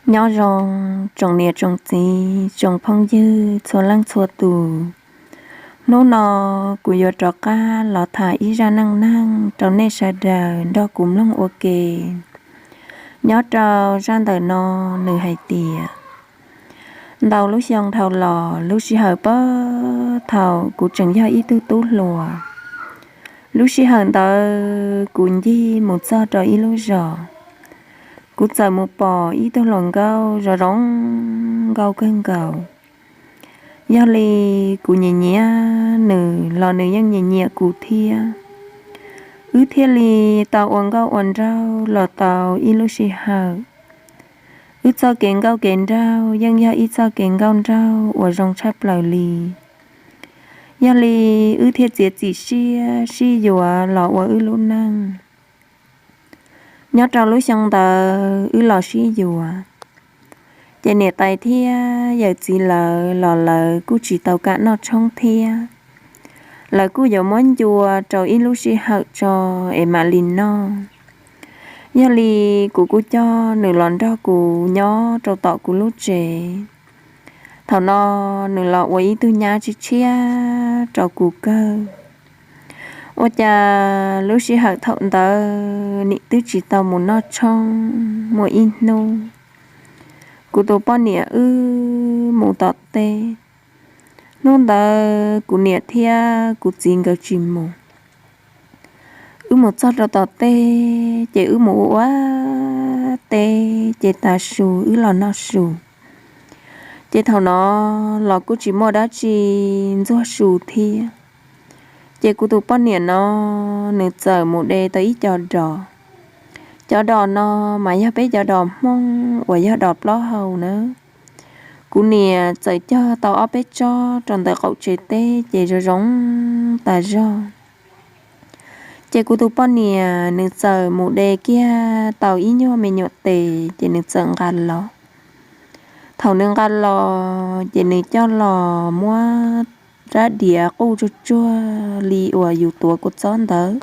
Nyob zoo tsoom niam tsoom txiv tsoom phooj ywg txhua leej txhua tus. Hnub no kuv yuav rov qab los tham ib zaj neej neeg rau nej sawv daws nrog kuv mloog ua ke. Nyob rau zaj ntawm no nws hais tias, ntau lub xyoo dhau los lub sij hawm puag thaum kuv tseem yog ib tug tub hluas, lub sij hawm ntawd kuv ncig mus txog rau ib lub zos, kuv txawm mus pom ib tug hluas nkauj zoo zoo nkauj kawg nkaus. Yog li kuv nyiam nyiam nws los nws yeej nyiam nyiam kuv thiab. Wb thiaj li tau ua nkauj ua nraug los tau ib lub sij hawm. Wb txoj kev nkauj kev nraug yeej yog ib txoj kev nkauj nraug uas zoo tshaj plaws li. Yog li wb thiaj txiav txim siab sib yuav los ua wb lub neej. Nyob rau lub xyoo ntawd wb los sib yuav, ces niam tais thiab yawm txiv lawv los lawv kuj tsis tau kam noj tshoob thiab. Lawv kuj yuav muab ncua rau ib lub sij hawm tso es mam li noj. Yog li kuv kuj coj nws los nrog kuv nyob rau tom kuv lub tsev. Thaum no nws los ua ib tug nyab tshiab tshiab rau kuv kawg. Ua cas lub sij hawm thaum ntawd nim twb tsis tau mus noj tshoob muaj ib hnub, kuv tus poj niam wb mus tom teb. Hnub ntawd kuv niam thiab kuv txiv nkawd tsis mus. Wb mus txog rau tom teb ces wb mus ua ua teb ces tav su wb los noj su. Ces thaum no los kuj tsis muaj dab tsi ntxuag su thiab. Ces kuv tus poj niam no nws txawm mus de tau ib co dos. Cov dos no mas yog peb cov dos Hmoob uas yog dos plaub hau na. Kuv niam txawm cog tau ob peb tsob rau ntawm qaum tsev teb ces zoo zoo tas zog. Ces kuv tus poj niam nws txawm mus de kiag tau ib nyuag me nyuam tes ces nws txawm nqa los. Thaum nws nqa los ces nws coj los muab rab diav quj tsuag tsuag li uas yus tuav kua txob ntawd,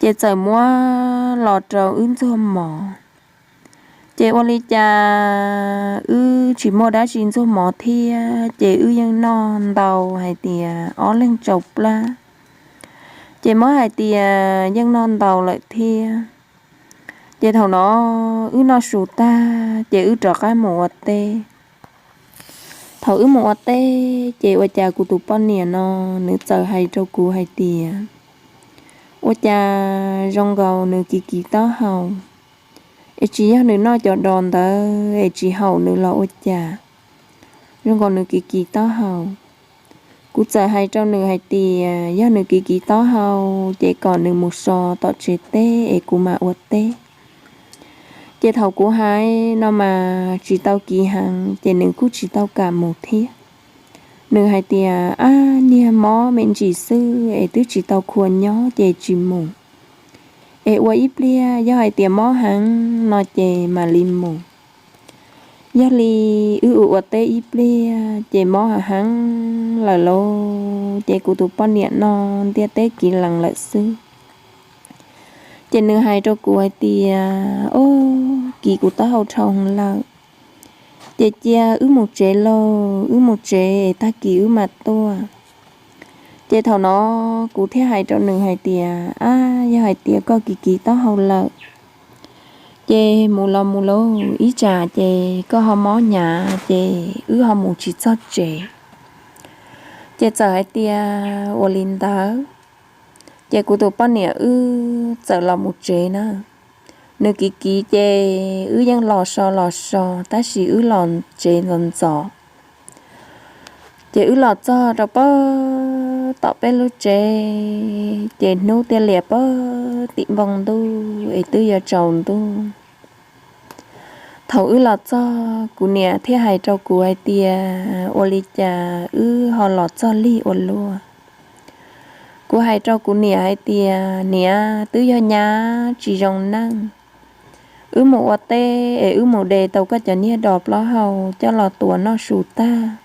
ces txawm muab los rau wb ntxuag mov. Ces ua li cas wb tsis muaj dab tsi ntxuag mov thiab ces wb yeej noj ntau hais tias ob leeg tsaus plab, ces muab hais tias yeej noj ntau lawm thiab. Ces thaum no wb noj su tag ces wb rov qab mus ua teb. Thaum wb mus ua teb ces ua cas kuv tus poj niam no nws txawm hais rau kuv hais tias, ua cas zoo nkaus nws kiv kiv taub hau, es tsis yog nws noj cov dos ntawd es tsis haum nws los ua cas, zoo nkaus nws kiv kiv taub hau. Kuv txawm hais rau nws hais tias yog nws kiv kiv taub hau ces kom nws mus so tom tsev teb es kuv mam ua teb. Ces thaum kuv hais no mas tsis tau kiv heev ces nws kuj tsis tau kam mus thiab. Nws hais tias, ab, niag mob me ntsis xwb es twb tsis tau khua nyob ces tsis mus, es ua ib pliag yog hais tias mob heev no ces mam li mus. Yog li wb ua ua teb ib pliag ces mob heev heev lawm lauj, ces kuv tus poj niam no ntiaj teb kiv lees lawm xwb. Ces nws hais rau kuv hais tias, o, kiv kuv taub hau dhau heev lawm, ces cia wb mus tsev lauj, wb mus tsev es tag kis wb mam tuaj. Ces thaum no kuv thiaj hais rau nws hais tias, ab, yog hais tias koj kiv kiv taub hau lawm ces mus los mus lauj, ib tsam ces koj ho mob hnyav ces wb ho mus tsis txog tsev. Ces txawm hais tias ua li ntawd. Ces kuv tus poj niam wb txawm los mus tsev na. Nws kiv kiv ces wb yeej los so los so tab sis wb los tsev ntxov ntxov. Ces wb los txog rau pag tom peb lub tsev ces hnub tiaj lias pag tim npoo ntuj es twb yuav tsaus ntuj. Thaum wb los txog kuv niam thiaj hais rau kuv hais tias, ua li cas wb ho los txog lig ua luaj? Kuv hais rau kuv niam hais tias, niam, twb yog nyab tsis zoo neej. Wb mus ua teb es wb mus de tau koj cov niag dos plaub hau coj los tuav noj su tag,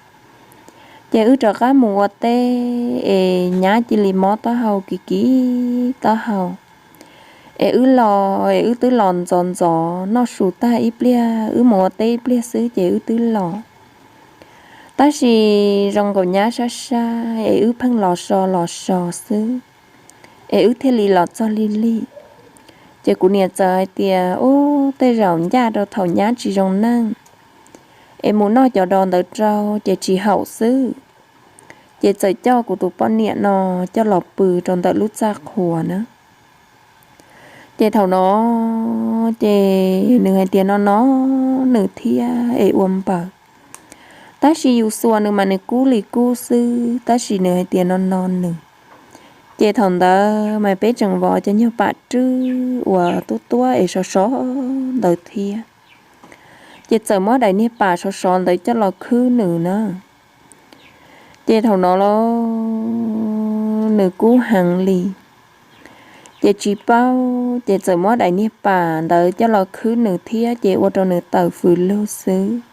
ces wb rov qab mus ua teb es nyab cia li mob taub hau kiv kiv taub hau, Es wb los es wb twb los ntxov ntxov noj su tag ib pliag, wb mus ua teb ib pliag xwb ces wb twb los. Tab sis zoo nkaus nyab sab sab es wb pheej los so los so xwb, es wb thiaj li los txog lig lig. Ces kuv niam txawm hais tias, Ub, tej zaum ncaj rau thaum nyab tsis zoo neej, es mus noj cov dos ntawd rau ces tsis haum xwb. Ces txawm coj kuv tus poj niam no coj los pw rau ntawm lub txaj qhua na. Ces thaum no ces nws hais tias no no nws thiab es ua npaws. Tab sis yus xuas nws mas nws kub li kub xwb, tab sis nws hais tias no no nws. Ces thaum ntawd mas peb tseem vov cov nyuag pam rwb uas tuab tuab es sov sov ntawd thiab. Ces txawm muab daim niag pam sov sov ntawd coj los khwb nws na. Ces thaum no los nws kub heev li. Ces tsis paub, ces txawm muab daim niag pam ntawd coj los khwb nws thiab ces ua rau nws tawm fws lug xwb.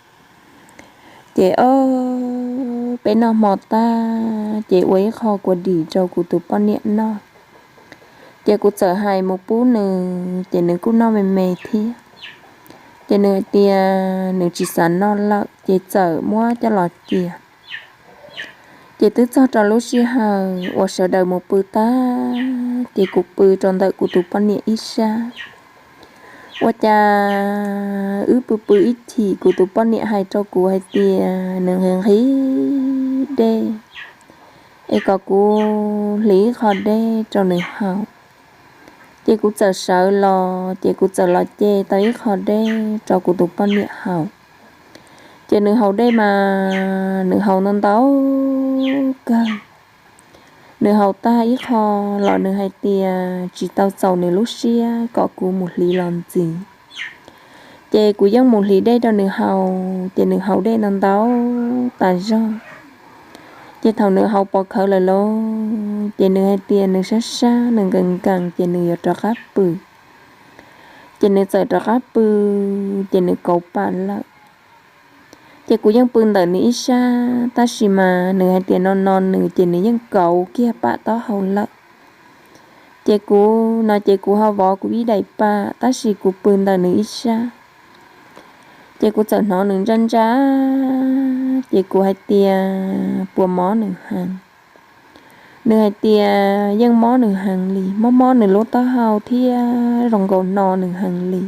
Ces ob peb noj hmo tag ces ua ib qho kua dis rau kuv tus poj niam noj. Ces kuv txawm hais mus pub nws ces nws kuj noj me me thiab. Ces nws hais tias nws tsis xav noj lawm ces txawm muab coj los cia. Ces twb txog rau lub sij hawm uas sawv daws mus pw tag ces kuv pw rau ntawm kuv tus poj niam ib sab. Ua cas wb pw pw ib chim kuv tus poj niam hais rau kuv hais tias nws nqhis nqhis dej, es kom kuv hliv ib qho dej rau nws haus. Ces kuv txawm sawv los ces kuv txawm los ce tau ib qho dej rau kuv tus poj niam haus. Ces nws haus dej mas nws haus ntau ntau kawg. Nws haus tag ib qho los nws hais tias tsis tau txaus nws lub siab kom kuv mus hliv los ntxiv. Ces kuv yeej mus hliv dej rau nws haus ces nws haus dej ntau ntau tas zog. Ces thaum nws haus pov khawv lawm lauj ces nws hais tias nws sab sab nws nkees nkees ces nws yuav rov qab pw. Ces nws txawm rov qab pw, ces nws kauv pam lawm. Ces kuv yeej pw ntawm nws ib sab tab sis mas nws hais tias no no nws ces nws yeej kauv kiag pam taub hau lawm. Ces kuv no ces kuv ho vov kuv ib daim pam tab sis kuv pw ntawm nws ib sab. Ces kuv txawm hnov nws ntsaj ntsaj, ces kuv hais tias puas mob nws heev. Nws hais tias yeej mob nws heev li, mob mob nws lub taub hau thiab zoo nkaus no nws heev li.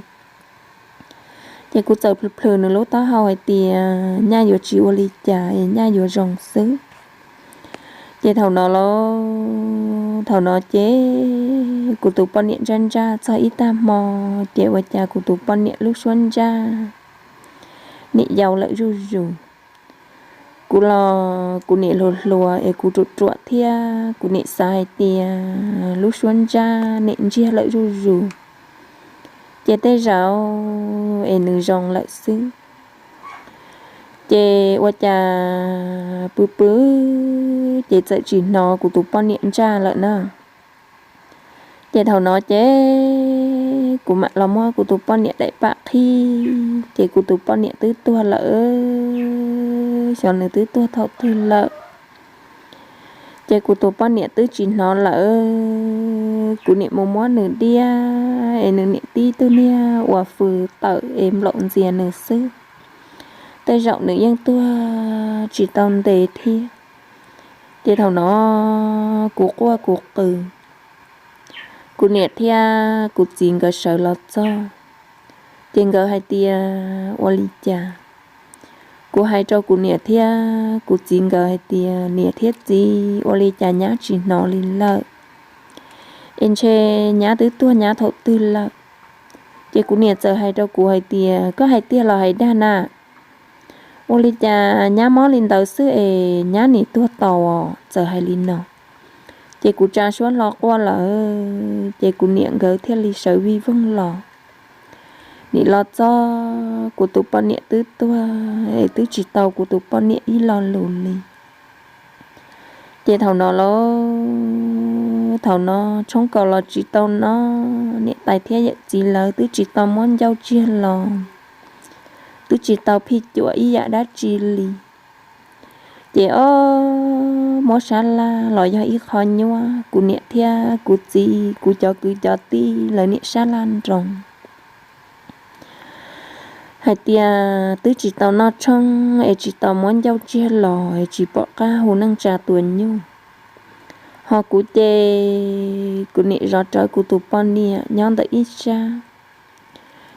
Ces kuv txawm plhws plhws nws lub taub hau hais tias nyaj yuav tsis ua li cas es nyaj yuav zoo xwb. Ces thaum no los, thaum no ces kuv tus poj niam ntsaj ntsaj txog ib tag hmo, ces ua cas kuv tus poj niam lub suab ntsaj niam yau lawm zuj zus. Kuv los kuv niam hluas hluas es kuv ruam ruam thiab kuv niam xav hais tias lub suab ntsaj niam ntsiag lawm zuj zus, ces tej zaum es nws zoo lawm xwb. Ces ua cas pw pw ces txawm tsis hnov kuv tus poj niam ntsaj lawm na. Ces thaum no ces kuv mam los muab kuv tus poj niam daim pam qhib, ces kuv tus poj niam twb tuag lawm, xyov nws twb tuag thaum twg lawm. Ces kuv tus poj niam twb tsis hnov lawm, kuv niam mus muab nws diaj es nws niam tib tug niag uas fws tawm es nplaum ntxias nws xwb. Tej zaum nws yeej tuag tsis tau ntev thiab. Ces thaum no kuv quaj kuv qw, kuv niam thiab kuv txiv nkawd sawv los txog, ces nkawd hais tias ua li cas. Kuv hais rau kuv niam thiab kuv txiv nkawd hais tias niam thiab txiv, ua li cas nyab tsis hnov li lawm, es ntshe nyab twb tuag nyab thaum twg lawm. Ces kuv niam txawm hais rau kuv hais tias koj hais tiag los hais dag na, ua li cas nyab mob li ntawd xwb es nyab nim tuag tau os, txawm hais li no. Ces kuv tsa suab hlo quaj lawm, ces kuv niam nkawd thiaj li sawv vij voog los. Nim los txog kuv tus poj niam twb tuag es twb tsis tau kuv tus poj niam ib lo lus li. Ces thaum no los, thaum no tshoob kaus los tsis tau noj, niam tais thiab yawm txiv lawv twb tsis tau muab ncauj tsiag los, twb tsis tau phij cuam ib yam dab tsi li. Ces ob muab sab laj los yog ib qho nyuaj, kuv niam thiab kuv txiv, kuv cov kwv cov tij lawv niam sab laj nroos hais tias twb tsis tau noj tshoob es tsis tau muab ncauj tsiag los es tsis pom qab hu neej tsa tua nyuj. Ho kuv ces kuv niam zov rawv kuv tus poj niam nyob ntawm ib sab.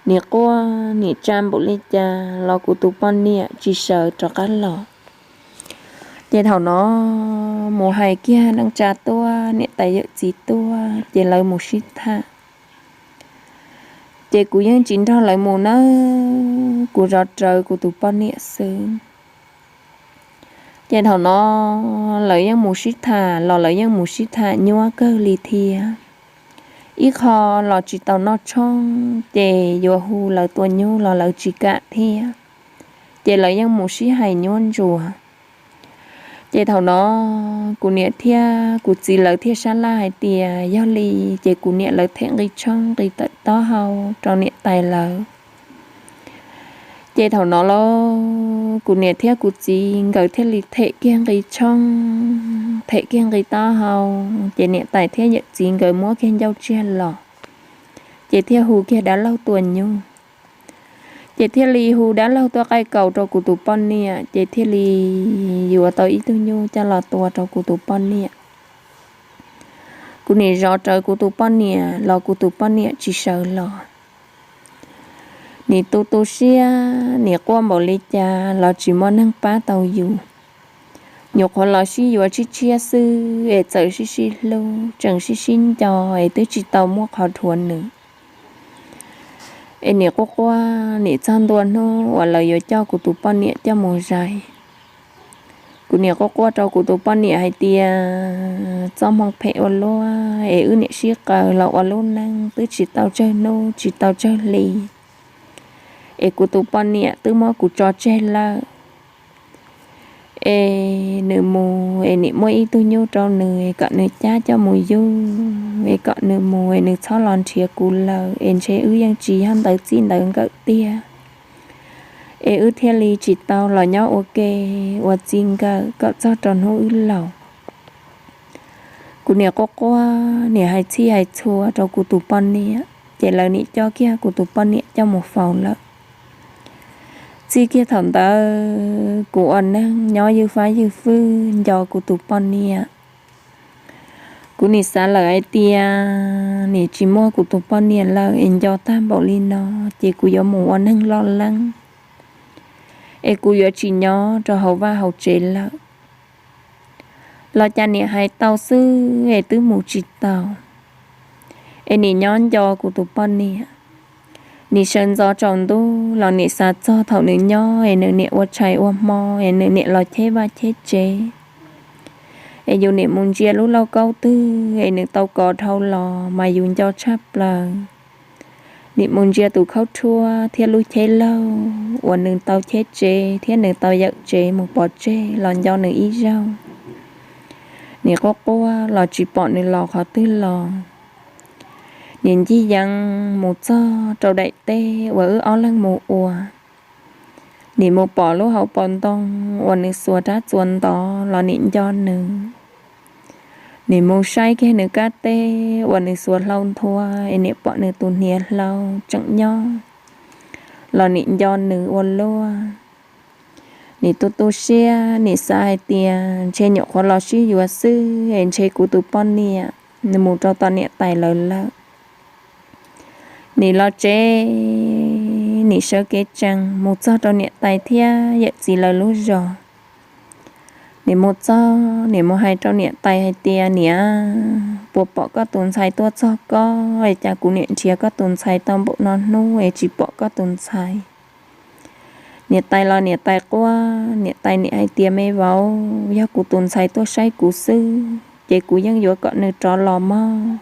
Niam quaj niam tsa npaum li cas los kuv tus poj niam tsis sawv rov qab los. Ces thaum no mus hais kiag neej tsa tuaj, niam tais yawm txiv tuaj, ces lawv mus sib tham. Ces kuv yeej tsis nrog lawv mus nawb, kuv zov rawv kuv tus poj niam xwb. Ces thaum no lawv yeej mus sib tham los lawv yeej mus sib tham nyuaj kawg li thiab. Ib qho los tsis tau noj tshoob ces yuav hu lawv tua nyuj los lawv tsis kam thiab. Ces lawv yeej mus sib hais nyuaj ntsuas. Ces thaum no kuv niam thiab kuv txiv lawv thiaj sab laj hais tias yog li ces kuv niam lawv them nqi tshoob nqi tawm taub hau rau niam tais lawv. Ces thaum no los kuv niam thiab kuv txiv nkawd thiaj li them kiag nqi tshoob, them kiag nqi taub hau, ces niam tais thiab yawm txiv nkawd muab kiag ncauj tsiag los, ces thiaj hu kiag dab laug tua nyuj. Ces thiaj li hu dab laug tuaj qaij kaus rau kuv tus poj niam, ces thiaj li yuav tau ib tug nyuj coj los tua rau kuv tus poj niam. Kuv niam zov rawv kuv tus poj niam los kuv tus poj niam tsis sawv los. Nim tu tu siab, nim quaj npaum li cas los tsis muaj neeg pab tau yus. Nyuam qhuav los sib yuav tshiab tshiab xwb es txawm sib sib hlub, tseem sib sib nco es twb tsis tau muaj qhov dhuav nws. Es nim quaj quaj, nim txog ntua hnub uas lawv yuav coj kuv tus poj niam coj mus zais. Kuv nim quaj quaj rau kuv tus poj niam hais tias txoj hmoo phem ua luaj es wb niam sib qaws los ua lub neej twb tsis tau tsawg hnub tsis tau tsawg hli, es kuv tus poj niam twb muab kuv tso tseg lawm. Es nws mus es nim muaj ib tug nyuj rau nws es kom nws cab coj mus yug, es kom nws mus es nws txhob los nrhiav kuv lawm es ntshe wb yeej tsis yog ntawv txij ntawv nkawm tiag, es wb thiaj li tsis tau los nyob ua ke ua txij nkawm kom txog rau hnub wb laus. Kuv nim quaj quaj, nim hais txhij hais txhua rau kuv tus poj niam, ces lawv nim coj kiag kuv tus poj niam coj mus faus lawm. Txij kiag thaum ntawd kuv ua neeg nyob ywj fab ywj fwj nco kuv tus poj niam. Kuv nim xav lawm hais tias nim tsis muaj kuv tus poj niam lawm es nco tag npaum li no, ces kuv yuav mus ua neeg loj leeb, es kuv yuav tsis nyob rau hauv vaj hauv tsev lawm. Los cas nim hais tau xwb es twb mus tsis tau, es nim nyob nco kuv tus poj niam. Nim sawv ntxov tsaus ntuj los nim xav txog thaum nws nyob es nws nim ua tshais ua hmo es nws nim los cheb vaj cheb tsev, es yus nim mus ntsia lub lauj kaub twg es nws tau kov dhau los mas yus nco tshaj plaws. Nim mus ntsia tus khaub rhuab thiab lub cheb laug uas nws tau cheb tsev thiab nws tau yawm tsev mus pov tseg los nco nws ib zaug. Nim quaj quaj los tsis pom nws los qhov twg los. Nim ncig yees mus txog rau daim teb uas wb ob leeg mus ua. Nim mus pom lub hauv paus ntoo uas nws xuas rab txuas ntov los nim nco nws. Nim mus saib kiag nws kab teb uas nws xuas hlau nthua es nim pom nws tus hniav hlau tseem nyob los nim nco nws ua luaj. Nim tu tu siab, nim xav hais tias ntshe nyuam qhuav los sib yuav xwb es ntshe kuv tus poj niam nws mus rau tom niam tais lawv lawm. Nim los tsev, nim sawv kev tsees mus txog rau niam tais thiab yawm txiv lawv lub zos. Nim mus txog, nim mus hais rau niam tais hais tias, niam, puas pom koj tus ntxhais tuaj txog koj es cas kuv niam nrhiav koj tus ntxhais tau npaum no hnub es tsis pom koj tus ntxhais? Niam tais los niam tais quaj, niam tais nim hais tias, me vauv, yog kuv tus ntxhais tuaj saib kuv xwb ces kuv yeej yuav kom nws rov los mog.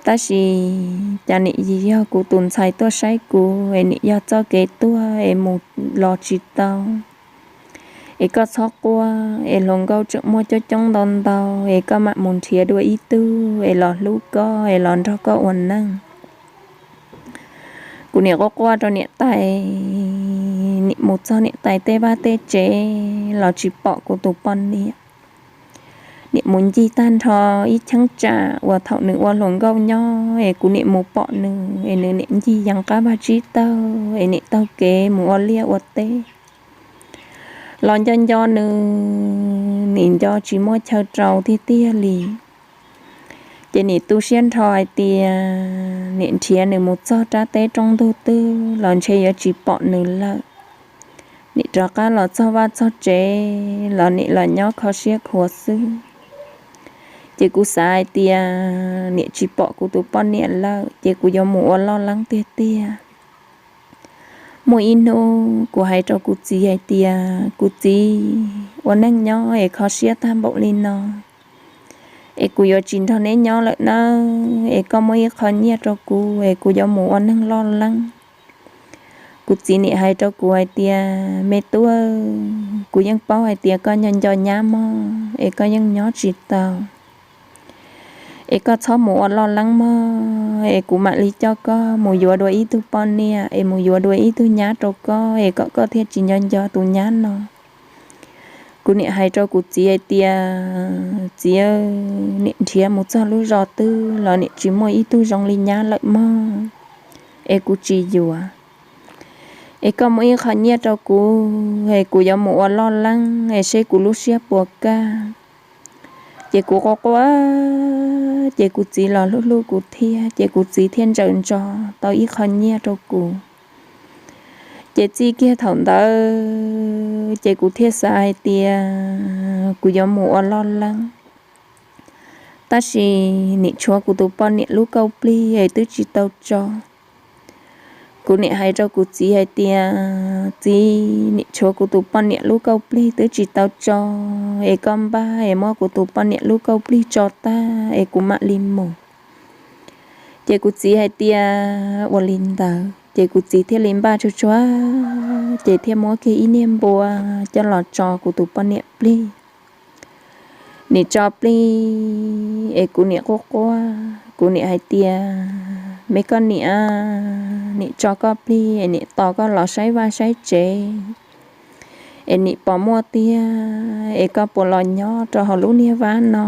Tab sis cas nim yog kuv tus ntxhais tuaj saib kuv es nim yog txoj kev tuag es mus los tsis tau. Es koj txhob quaj, es hluas nkauj tseem muaj coob coob ntau ntau, es koj mam mus nrhiav dua ib tug es los hlub koj es los nrog koj ua neej. Kuv nim quaj quaj rau niam tais, mus txog niam tais tej vaj tej tsev los tsis pom kuv tus poj niam. Niam mus ncig tag nrho ib cheeb tsam uas thaum nws ua hluas nkauj nyob es kuv niam mus pom nws es nws niam ncig yees qab vaj tsib taug es niam taug kev mus ua liaj ua teb. Los nco nco nws, nim nco tsis muaj chaw rau tiag tiag li. Ces nim tu siab nrho hais tias nim nrhiav nws mus txog rab teb rooj ntug twg los ntshe yuav tsis pom nws lawm. Nim rov qab los txog vaj txog tsev los nim los nyob kho siab khuav xwb. Ces kuv xav hais tias nim tsis pom kuv tus poj niam lawm ces kuv yuav mus ua loj leeb tiag tiag. Muaj ib hnub kuv hais rau kuv txiv hais tias, kuv txiv, ua neej nyob es kho siab tag npaum li no es kuv yuav tsis nrog neb nyob lawm nawb, es koj muab ib qho nyiaj rau kuv es kuv yuav mus ua neeg loj leeb. Kuv txiv nim hais rau kuv hais tias, me tub, kuv yeej paub hais tias koj nco nco nyab mog es koj yeej nyob tsis tau. Es koj txhob mus ua loj leeb mog es kuv mam li coj koj mus yuav dua ib tug poj niam es mus yuav dua ib tug nyab rau koj es kom koj thiaj tsis nco nco tus nyab no. Kuv nim hais rau kuv txiv hais tias, txiv, nim nrhiav mus txog lub zos twg los nim tsis muaj ib tug zoo li nyab lawm mog, es kuv tsis yuav. Es koj muab ib qho nyiaj rau kuv es kuv yuav mus ua loj leeb es seb kuv lub siab puas kaj. Ces kuv quaj quaj, ces kuv txiv los hlub hlub kuv thiab, ces kuv txiv thiaj ntsaws ntso tau ib qho nyiaj rau kuv. Ces txij kiag thaum ntawd ces kuv thiaj xav hais tias kuv yuav mus ua loj leeb. Tab sis nim tshuav kuv tus poj niam lub kauj plig es twb tsis tau tso. Kuv nim hais rau kuv txiv hais tias, txiv, nim tshuav kuv tus poj niam lub kauj plig twb tsis tau tso, es koj npaj es muab kuv tus poj niam lub kauj plig tso tag es kuv mam li mus. Ces kuv txiv hais tias ua li ntawd, ces kuv txiv thiaj li npaj tsuag tsuag, ces thiaj muab kiag ib niag npua coj los tso kuv tus poj niam plig. Nim tso plig es kuv nim quaj quaj, kuv nim hais tias, me koj niam, nim tso koj plig es nim tos koj los saib vaj saib tsev es nim pom muaj tiag es koj puas los nyob rau hauv lub niag vab no,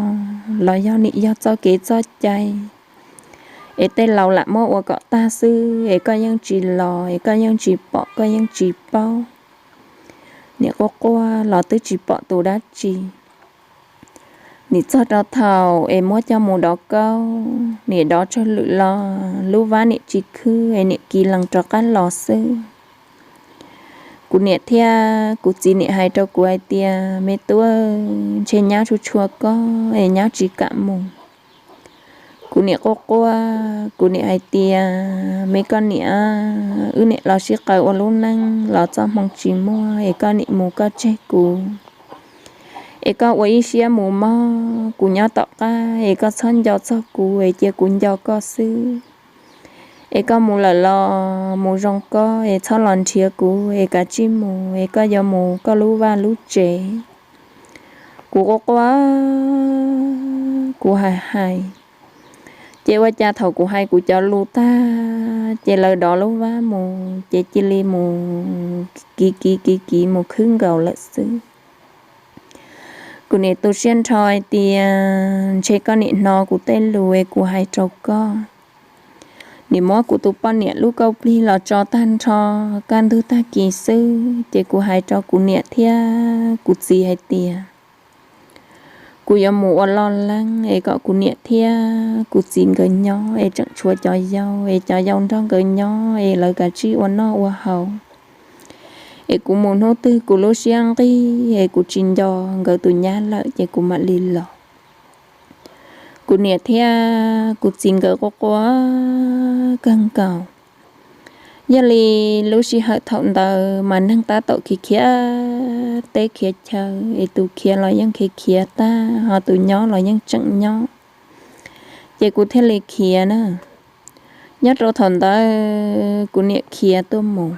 los yog nim yog txoj kev txoj cai es tej laus lam muab ua kom tag xwb es koj yeej tsis los es koj yeej tsis pom koj yeej tsis paub. Nim quaj quaj los twb tsis pom tus dab tsi. Nim txog rau thaum es muab coj mus dov kaub, nim dov tsawg lwm los lub vab nim tsis khwb es nim kiv lees rov qab los xwb. Kuv niam thiab kuv txiv nim hais rau kuv hais tias, me tub, ntshe nyab tshua tshua koj es nyab tsis kam mus. Kuv nim quaj quaj, kuv nim hais tias, me koj niam, wb nim los sib qaws ua lub neej los txoj hmoo tsis muaj es koj nim mus koj tseg kuv. Es koj ua ib siab mus mog, kuv nyob tom qab es koj txhob nco txog kuv es cia kuv nco koj xwb. Es koj mus lawm los mus zoo koj es txhob los nrhiav kuv es kav tsij mus es koj yuav mus koj lub vaj lub tsev. Kuv quaj quaj, kuv hais hais, ces ua cas thaum kuv hais kuv cov lus tag ces lawv dov lub vab mus ces cia li mus kiv kiv kiv kiv mus khwb nkaus lawm xwb. Kuv nim tu siab nrho hais tias ntshe koj nim hnov kuv tej lus es kuv hais rau koj. Nim muab kuv tus poj niam lub kauj plig los tso tag nrho, kaj ntug tag kis xwb ces kuv hais rau kuv niam thiab kuv txiv hais tias kuv yuav mus ua loj leeb es kom kuv niam thiab kuv txiv nkawd nyob es tseem tshuav cov yau es cov yau nrog nkawd nyob es lawv kav tsij ua noj ua haus. Es kuv mus hnub twg kuv lub siab nqig es kuv tsis nco nkawd tus nyab lawm ces kuv mam li los. Kuv niam thiab kuv txiv nkawd quaj quaj kawg nkaus. Yog li lub sij hawm thaum ntawd mas neeg tab tom khiav khiav teb khiav chaw es tus khiav los yeej khiav khiav tag ho tus nyob los yeej tseem nyob. Ces kuv thiaj li khiav na. Nyob rau thaum ntawd kuv niam khiav tuaj mus.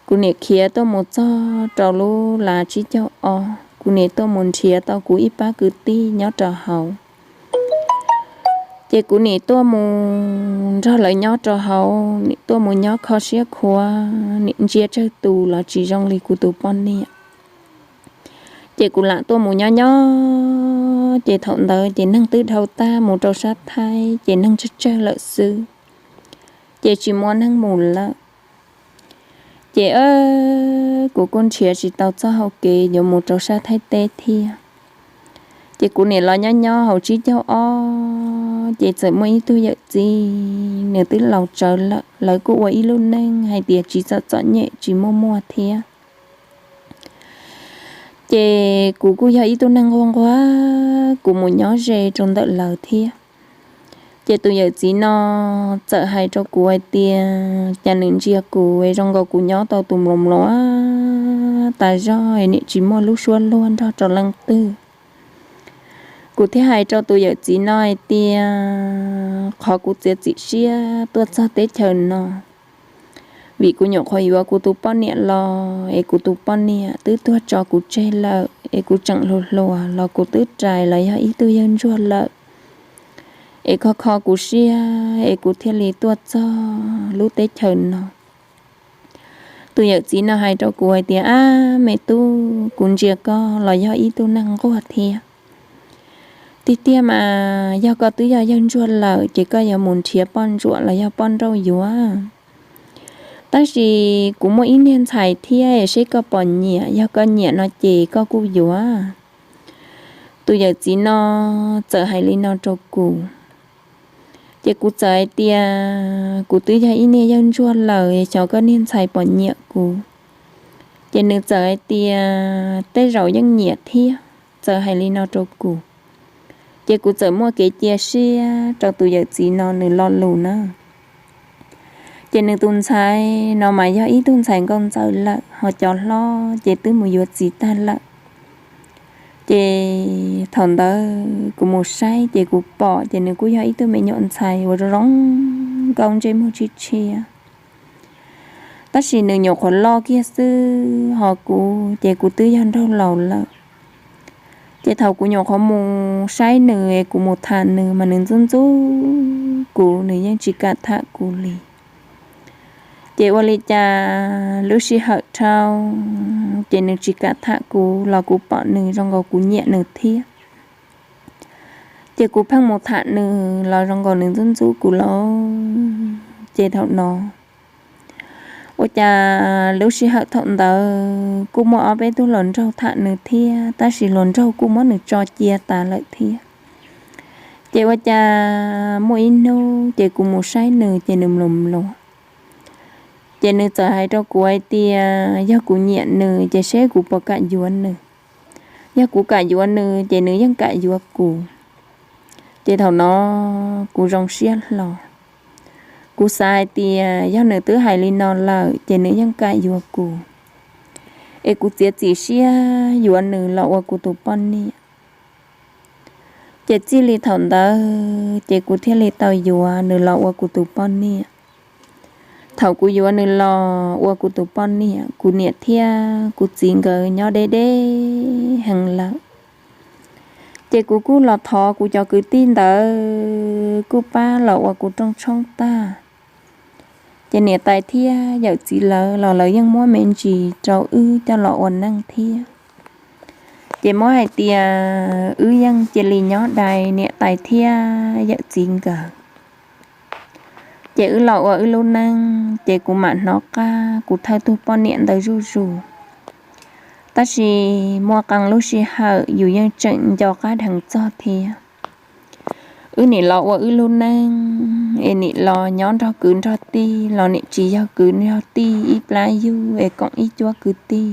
Kuv niam khiav tuaj mus txog rau lub lav tsib caug ob, kuv niam tuaj mus nrhiav tau kuv ib pab kwv tij nyob rau hauv. Es kuv nim tuaj mus nrog lawv nyob rau hauv, nim tuaj mus nyob kho siab khuav, nim ntsia tsawg tus los tsis zoo li kuv tus poj niam. Ces kuv lam tuaj mus nyob nyob, ces thaum ntawd ces neeg twb dhau tag mus rau sab Thaib, ces neeg tsawg tsawg lawm xwb, ces tsis muaj neeg mus lawm. Ces kuv kuj nrhiav tsis tau txoj hau kev yuav mus rau sab Thaib teb thiab. Ces kuv nim los nyob nyob hauv tsib caug ob, ces txawm muaj ib tug yawm txiv, nws twb laus tsawv lawm, lawv kuj ua ib lub neej hais tias tsis txom txom nyem tsis muaj muaj thiab. Ces kuv kuj yog ib tug neeg nquag nquag, kuv mus nyob ze rau ntawm lawv thiab. Ces tus yawm txiv no txawm hais rau kuv hais tias cas nws ntsia kuv es zoo nkaus kuv nyob tau tus mluas mluas tas zog, nim tsis muaj lub suab luag nrog rau leej twg. Kuv thiaj hais rau tus yawm txiv no hais tias qhov kuv txiav txim siab tuaj txog teb chaws no, vim kuv nyuam qhuav yuav kuv tus poj niam los es kuv tus poj niam twb tuag tso kuv tseg lawm, es kuv tseem hluas hluas los kuv twb rais los yog ib tug yawg ntsuag lawm, es kho kho kuv siab es kuv thiaj li tuaj txog lub teb chaws no. Tus yawm txiv no hais rau kuv hais tias, ab me tub, kuv ntsia koj los yog ib tug neeg nquag thiab. Tiag tiag mas yog koj twb yog yawg ntsuag lawm ces koj yuav mus nrhiav poj ntsuam los yog poj nrauj yuav. Tab sis kuv muaj ib niag ntxhais thiab, seb koj pom nyiam, yog koj nyiam no ces koj kuj yuav. Tus yawm txiv no txawm hais li no rau kuv. Ces kuv txawm hais tias kuv twb yog ib niag yawg ntsuag lawm, xyov koj niag ntxhais pom nyiam kuv. Ces nws txawm hais tias tej zaum yeej nyiam thiab, txawm hais li no rau kuv. Ces kuv txawm muaj kev cia siab rau tus yawm txiv no nws lo lus na. Ces nws tus ntxhais no mas yog ib tug ntxhais nkauj ntxawm lawm, ho cov hlob ces twb mus yuav txiv tag lawm. Ces thaum ntawd kuv mus saib ces kuv pom ces nws kuj yog ib tug me nyuam ntxhais uas zoo zoo nkauj ntsej muag tshia tshia. Tab sis nws nyuam qhuav loj kiag xwb, ho kuv ces kuv twb yog nraug laus lawm. Ces thaum kuv nyuam qhuav mus saib nws es kuv mus tham nws mas nws ntxub ntxub kuv, nws yeej tsis kam tham kuv li. Ces ua li cas lub sij hawm dhau ces nws tsis kam tham kuv los kuv pom nws zoo nkaus kuv nyiam nws thiab. Ces kuv pheej mus tham nws los zoo nkaus nws ntxub ntxub kuv lawm. Ces thaum no ua cas lub sij hawm thaum ntawd kuj muaj ob peb tug hluas nraug tham nws thiab, tab sis hluas nraug kuj muab nws tso cia tas lawm thiab. Ces ua cas muaj ib hnub ces kuv mus saib nws ces nws mluas mluas. Ces nws txawm hais rau kuv hais tias yog kuv nyiam nws ces seb kuv puas kam yuav nws. Yog kuv kam yuav nws ces nws yeej kam yuav kuv. Ces thaum no kuv zoo siab hlo. Kuv xav hais tias yog nws twb hais li no lawm ces nws yeej kam yuav kuv, es kuv txiav txim siab yuav nws los ua kuv tus poj niam. Ces txij li thaum ntawd ces kuv thiaj li tau yuav nws los ua kuv tus poj niam. Thaum kuv yuav nws los ua kuv tus poj niam, kuv niam thiab kuv txiv nkawd nyob deb deb heev lawm. Ces kuv kuj los thov kuv cov kwv tij ntawd kuj pab los ua kuv rooj tshoob tag. Ces niam tais thiab yawm txiv lawv los lawv yeej muab me ntsis rau wb coj los ua neej thiab. Ces muab hais tias wb yeej cia li nyob dai niam tais thiab yawm txiv nkawd. Ces wb los ua wb lub neej ces kuv mam hnov qab kuv thawj tug poj niam ntawd zuj zus. Tab sis muaj qee lub sij hawm yus yeej tseem nco qab dheev txog thiab. Wb nim los ua wb lub neej es nim los nyob nrog kwv nrog tij los nim tsis yog kwv yog tij ib plab yug es koom ib cuab kwv tij.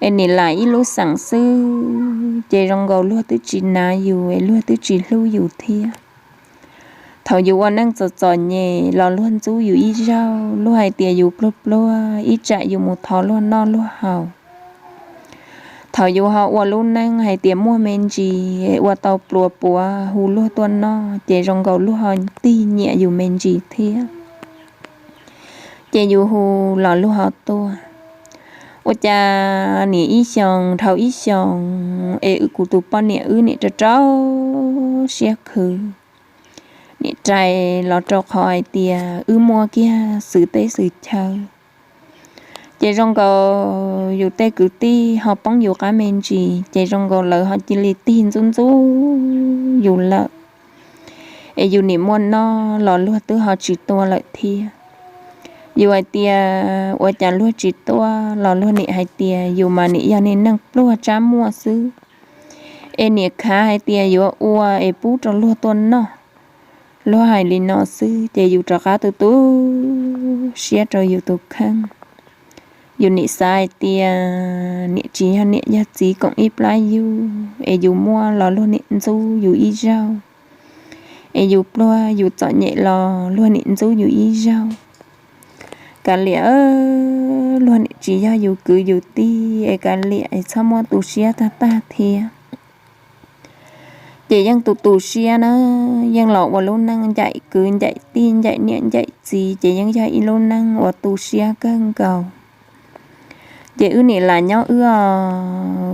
Es nim lam ib lub xeem xwb ces zoo nkaus luag twb tsis nav yus es luag twb tsis hlub yus thiab. Thaum yus ua neej txom txom nyem los luag ntxub yus ib zaug, luag hais tias yus pluag pluag ib tsam yus mus thov luag noj luag haus. Thaum yus ho ua lub neej hais tias muaj me ntsis ua tau pluas puav hu luag tuaj noj ces zoo nkaus luag ho tig nyiam yus me ntsis thiab. Ces yus hu los luag ho tuaj. Ua cas nim ib xyoos dhau ib xyoos es wb kuv tus poj niam wb nim rau rau siab khwv. rais los rau qhov hais tias wb muaj kiag xwm teb xwm chaw. Ces zoo nkaus yus tej kwv tij ho poob yus qab me ntsis, ces zoo nkaus lawv ho cia li tig ntxub ntxub yus lawm. Es yus nim muaj noj los luag twb ho tsis tua lawm thiab. Yus hais tias ua cas luag tsis tua los luag nim hais tias yus mas nim yog niag neeg pluag tsab muaj xwb, es nim khav hais tias yuav ua es pub rau luag tuaj noj. Luag hais li no xwb ces yus rov qab tu tu siab rau yus tus kheej. Yus nim xav hais tias nim tsis yog niam yog txiv koom ib plab yug es yus muaj los luag nim ntxub yus ib zaug, es yus pluag yus txom nyem los luag nim ntxub yus ib zaug. Kav liam, luag nim tsis yog yus kwv yus tij es kav liam es txhob muab tu siab tag tag thiab. Ces yeej tu tu siab na, yeej los ua lub neej ncaim kwv ncaim tij ncaim niam ncaim txiv ces yeej yog ib lub neej uas tu siab kawg nkaus. Ces wb nim lam nyob wb os,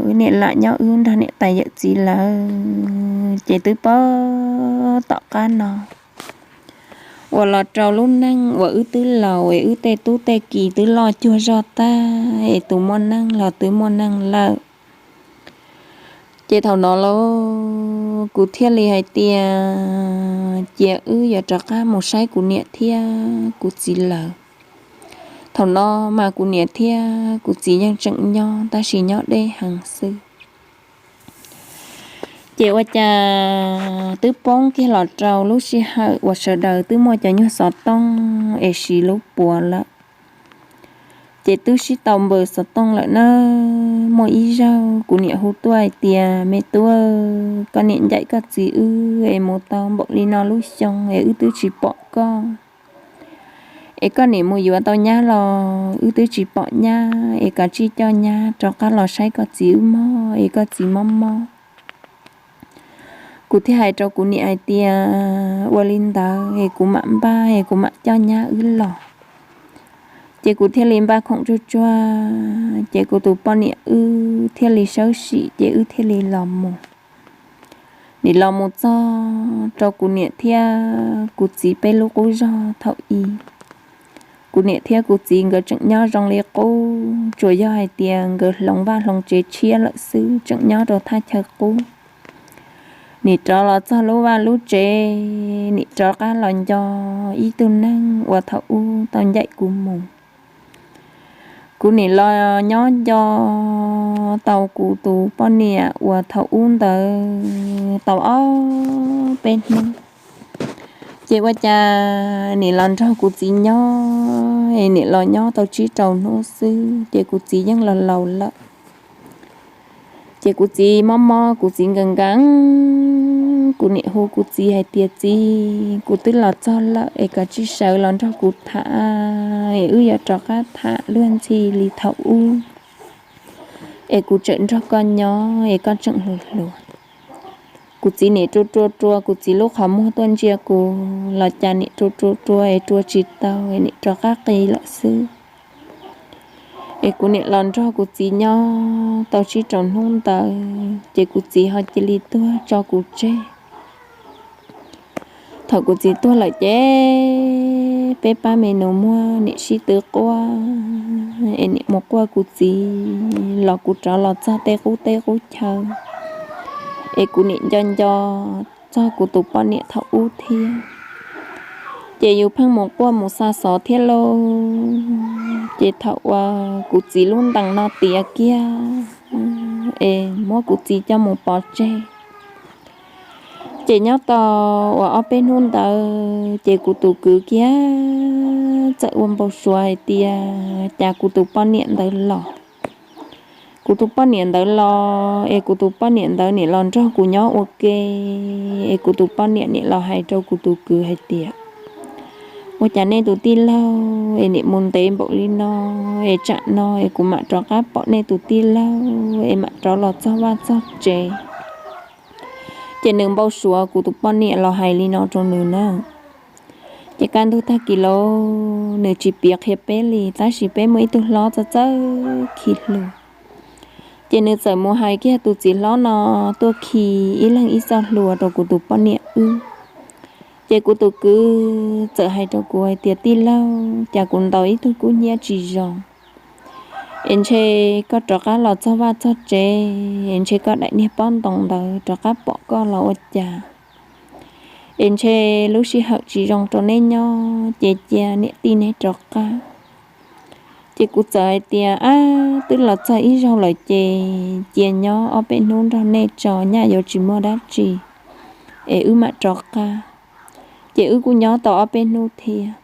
wb nim lam nyob wb nrog niam tais yawm txiv lawm ces twb pab tom qab no uas los rau lub neej uas wb twb laus es wb tej tub tej ki twb loj cuag zog tag es tus muaj neej los twb muaj neej lawm. Ces thaum no lauj, kuv thiaj li hais tias cia wb yuav rov qab mus saib kuv niam thiab kuv txiv lawm. Thaum no mas kuv niam thiab kuv txiv yeej tseem nyob tab sis nyob deb heev xwb. Ces ua cas twb poob kiag los rau lub sij hawm uas sawv daws twb muaj cov nyuag xov tooj es siv lub puav lawm. Ces twb sib tau npawm xov tooj lawm na. Muaj ib zaug kuv niam hu tuaj hais tias, me tub, koj niam ncaim koj txiv wb es mus tau npaum li no lub xyoo es wb twb tsis pom koj. Es koj niam mus yuav tau nyab los wb twb tsis pom nyab, es kav tsij coj nyab rov qab los saib koj txiv wb mog, es koj txiv mob mob. Kuv thiaj hais rau kuv niam hais tias, ua li ntawd es kuv mam npaj es kuv mam coj nyab wb los. Ces kuv thiaj li npaj khoom tsuag tsuag, ces kuv tus poj niam wb thiaj li sawb sim ces wb thiaj li los mus. Nim los mus txog rau kuv niam thiab kuv txiv peb lub qub zog thaum i, kuv niam thiab kuv txiv nkawd tseem nyob zoo li qub, tsuas yog hais tias nkawd hloov vaj hloov tsev tshiab lawm xwb, tseem nyob rau thaj chaw qub. Nim rov los txog lub vaj lub tsev, nim rov qab los nco ib tug neeg uas thaum ub tau ncaim kuv mus. Kuv nim los nyob nco tau kuv tus poj niam uas thaum ub ntawd tau ob peb hnub. Ces ua cas nim los nrog kuv txiv nyob, nim los nyob tau tsib rau hnub xwb ces kuv txiv yeej los laus lawm. Ces kuv txiv mob mob, kuv txiv nkees nkees, kuv niam hu kuv txiv hais tias, txiv, kuv twb los txog lawm es koj cia li sawv los nrog kuv tham, es wb yuav rov qab tham luag ntxhi li thaum ub, es kuv tseem nrog koj nyob es koj tseem hluas hluas. Kuv txiv nim rua rua rua kuv txiv lub qhov muag tuaj ntsia kuv los cas nim rua rua rua es rua tsis tau es nim rov qab qi lawm xwb. Es kuv nim los nrog kuv txiv nyob tau tsib rau hnub ntawd ces kuv txiv ho cia li tuag tso kuv tseg. Thaum kuv txiv tuag lawm ces peb pab me nus muag nim sib tw quaj, es nim mus quaj kuv txiv los kuv rov los txog tej qub teb qub chaw, es kuv nim nco nco txog kuv tus poj niam thaum ub thiab. Ces yus pheej mus quaj mus xa xov thiab lauj, ces thaum uas kuv txiv lub ntees no tiav kiag es muab kuv txiv coj mus pov tseg. Ces nyob tau uas ob peb hnub ntawd ces kuv tus kwv kiag txawm ua npau suav hais tias cas kuv tus poj niam ntawd los. Kuv tus poj niam ntawd los es kuv tus poj niam ntawd nim los nrog kuv nyob ua ke, es kuv tus poj niam nim los hais rau kuv tus kwv hais tias, ua cas nej tus tij laug es nim mus ntev npaum li no, es tsam no es kuv mam rov qab pom nej tus tij laug es mam rov los txog vaj txog tsev. Ces nws npau suav kuv tus poj niam los hais li no rau nws na. Ces kaj ntug tag kis lauj, nws tsis piav qhia peb li, tab sis peb muaj ib tug hlob txawj txawj khi hlua. Ces nws txawm mus hais kiag tus txiv hlob no tuaj khi ib leeg ib txoj hlua rau kuv tus poj niam wb. Ces kuv tus kwv txawm hais rau kuv hais tias, tij laug, cas kuv ntaus ib tug kub hnyiab tsis zoo, es ntshe koj rov qab los txog vaj txog tsev, es ntshe koj daim niag pob ntoos ntawd rov qab pom koj los ua cas, es ntshe lub sij hawm tsis zoo rau neb nyob, ces cia niam tij neb rov qab. Ces kuv txawm hais tias, ab, twb los txog ib zaug lawm ces cia nyob ob peb hnub nrog nej tso, nyaj yuav tsis muaj dab tsi, es wb mam rov qab. Ces wb kuj nyob tau ob peb hnub thiab,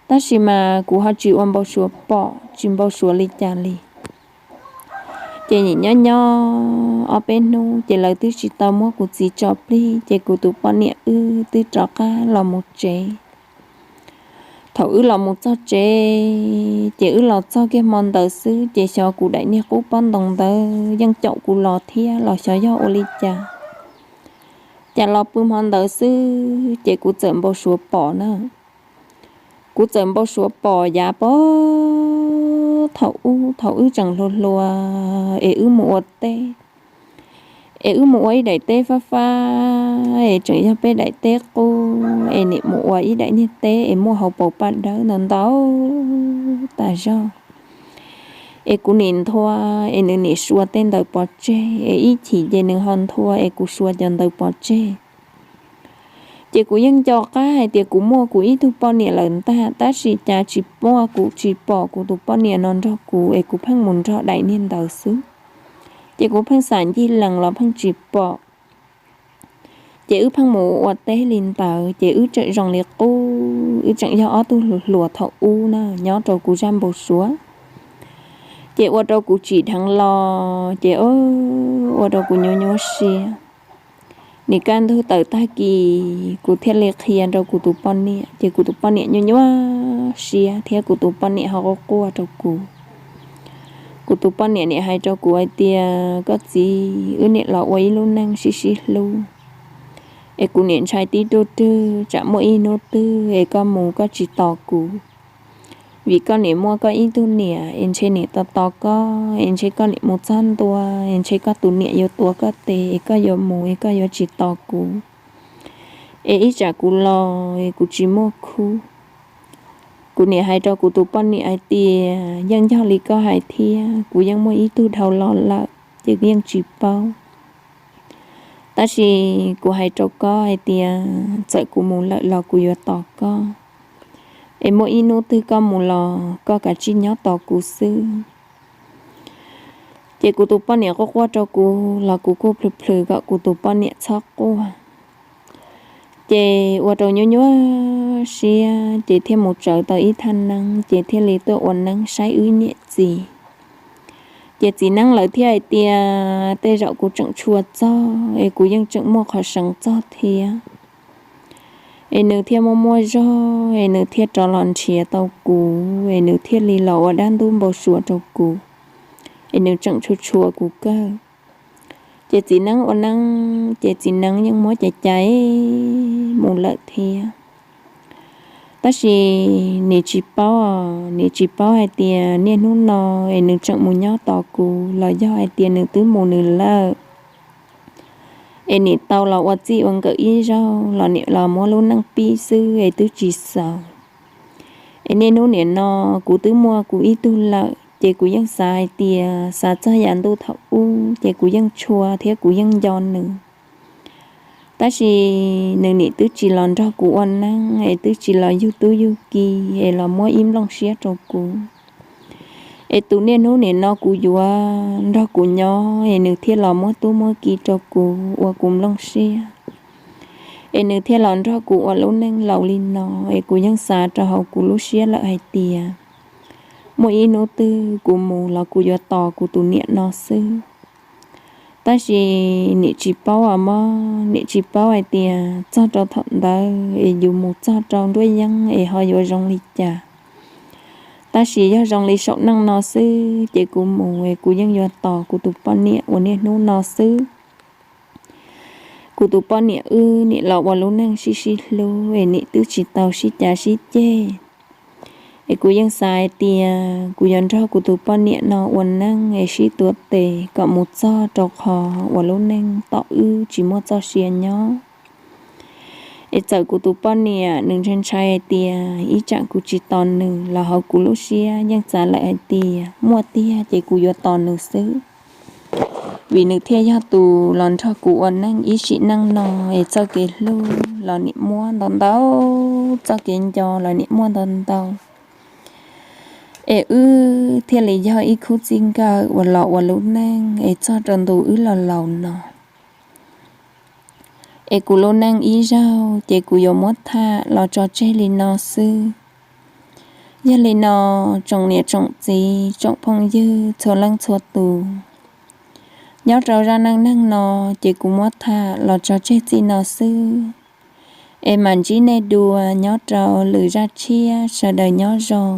tab sis mas kuv ho tsis ua npau suav pom, tsis npau suav li cas li. Ces nim nyob nyob ob peb hnub ces lawv twb tsis tau muab kuv txiv tso plig, ces kuv tus poj niam wb twb rov qab los mus tsev. Thaum wb los mus txog tsev ces wb los txog kiag hmo ntawd xwb ces xyov kuv daim niag qub pob ntoos ntawd yeej caum kuv los thiab los xyov yog ua li cas, cas los pw hmo ntawd xwb ces kuv txawm npau suav pom na. Kuv txawm npau suav pom yav pog thaum ub, thaum wb tseem hluas hluas es wb mus ua teb, es wb mus ua ib daim teb fab fab es tseem yog peb daim teb qub, es nim mus ua ib daim niag teb es muaj hauv paus paj dawb ntau ntau tas zog. Es kuv nim nthua es nws nim sua tej ntawd pov tseg, es ib chim ces nws ho nthua es kuv sua cov ntawd pov tseg. Ces kuv yeej nco qab hais tias kuv muaj kuv ib tug poj niam lawm ntag, tab sis cas tsis muaj, kuv tsis pom kuv tus poj niam no nrog kuv, es kuv pheej mus nrog daim niag ntawd xwb. Ces kuv pheej xam ncig lees los pheej tsis pom. Ces wb pheej mus ua teb li ntawd, ces wb tseem zoo li qub, wb tseem yog ob tug hluas hluas thaum ub na, nyob rau kuv zaj npau suav. Ces ua rau kuv tsim dheev los ces ua rau kuv nyuaj nyuaj siab. Nim kaj ntug tawm tag kis kuv thiaj li qhia rau kuv tus poj niam, ces kuv tus poj niam nyuaj nyuaj siab thiab kuv tus poj niam ho quaj quaj rau kuv. Kuv tus poj niam nim hais rau kuv hais tias, koj txiv, wb nim los ua ib lub neej sib sib hlub, es kuv nim ntshai tib tug twg tsam muaj ib hnub twg es koj mus koj tsis tos kuv, vim koj nim muaj koj ib tug niam es ntshe nim tos tos koj, es ntshe koj nim mus txog ntua, es ntshe koj tus niam yuav tuav koj tes es koj yuav mus es koj yuav tsis tos kuv, es ib tsam kuv los es kuv tsis muaj khub. Kuv nim hais rau kuv tus poj niam hais tias, yeej yog li koj hais thiab, kuv yeej muaj ib tug dhau los lawm ces yeej tsis paub. Tab sis kuv hais rau koj hais tias txawm kuv mus lawm los kuv yuav tos koj, es muaj ib hnub twg koj mus los koj kav tsij nyob tos kuv xwb. Ces kuv tus poj niam quaj quaj rau kuv los kuv kuj plhws plhws kom kuv tus poj niam txhob quaj. Ces ua rau nyuaj nyuaj siab ces thiaj mus tsawv tau ib thaj neeb ces thiaj li tuaj ua neeb saib wb niam txiv. Ces txiv neeb lawv thiaj hais tias tej zaum kuv tseem tshua txog es kuv yeej tseem muaj qhov seev txog thiab. Es nws thiaj muaj muaj zog es nws thiaj rov los nrhiav tau kuv es nws thiaj li los ua dab ntub npau suav rau kuv, es nws tseem tshua tshua kuv kawg. Ces txiv neeb ua neeb ces txiv neeb yeej muab cais cais mus lawm thiab. Tab sis nim tsis paub, nim tsis paub hais tias niaj hnub no es nws tseem mus nyob tos kuv los yog hais tias nws twb mus nws lawm. Es nim tau los ua txij ua nkawm ib zaug los nim los muab lub neej pib xwb es twb tsis xaus. Es niaj hnub nim no kuv twb muaj kuv ib tug lawm ces kuv yeej xav hais tias xav txog yav ntuj thaum ub ces kuv yeej tshua thiab kuv yeej nco nws. Tab sis nws nim twb tsis los nrog kuv ua neeb es twb tsis los yug tub yug ki es los muab ib nplooj siab rau kuv. Es tus niaj hnub nim no kuv yuav nrog kuv nyob es nws thiaj los muab tub muab ki rau kuv ua kuv nplooj siab. Es nws thiaj los nrog kuv ua lub neej laus li no, es kuv yeej xav rau hauv kuv lub siab lawm hais tias muaj ib hnub twg kuv mus los kuv yuav tos kuv tus niam no xwb. Tab sis nim tsis paub os mog, nim tsis paub hais tias txog rau thaum ntawd es yus mus txog rau nruab yeeb es ho yuav zoo li cas. Tab sis yog zoo li saum neej no xwb ces kuv mus es kuv yeej yuav tos kuv tus poj niam uas niaj hnub no xwb. Kuv tus poj niam wb nim los ua lub neej sib sib hlub es nim twb tsis tau sib cav sib ceg. Es kuv yeej xav hais tias kuv yuav nrog kuv tus poj niam no ua neej es sib tuav tes kom mus txog rau qhov uas lub neej tom wb tsis muaj txoj sia nyob. Es txawm kuv tus poj niam nws ntshai ntshai hais tias ib tsam kuv tsis tos nws los hauv kuv lub siab yeej xav lawm hais tias muaj tiag ces kuv yuav tos nws xwb. Vim nws thiaj yog tus los nrog kuv ua neej ib sim neej no, es txoj kev hlub los nim muaj ntau ntau, txoj kev nco los nim muaj ntau ntau. Es wb thiaj li yog ib khub txij nkawm uas los ua lub neej es txog rau ntu wb los laus no. Es kuv lub neej ib zaug ces kuv yuav muab tham los tso tseg li no xwb. Yog li no, tsoom niam tsoom txiv tsoom phooj ywg txhua leej txhua tus, nyob rau zaj neej neeg no ces kuv muab tham los tso tseg txij no xwb. Es mam ntsib nej dua nyob rau lwm zaj tshiab, sawv daws nyob zoo.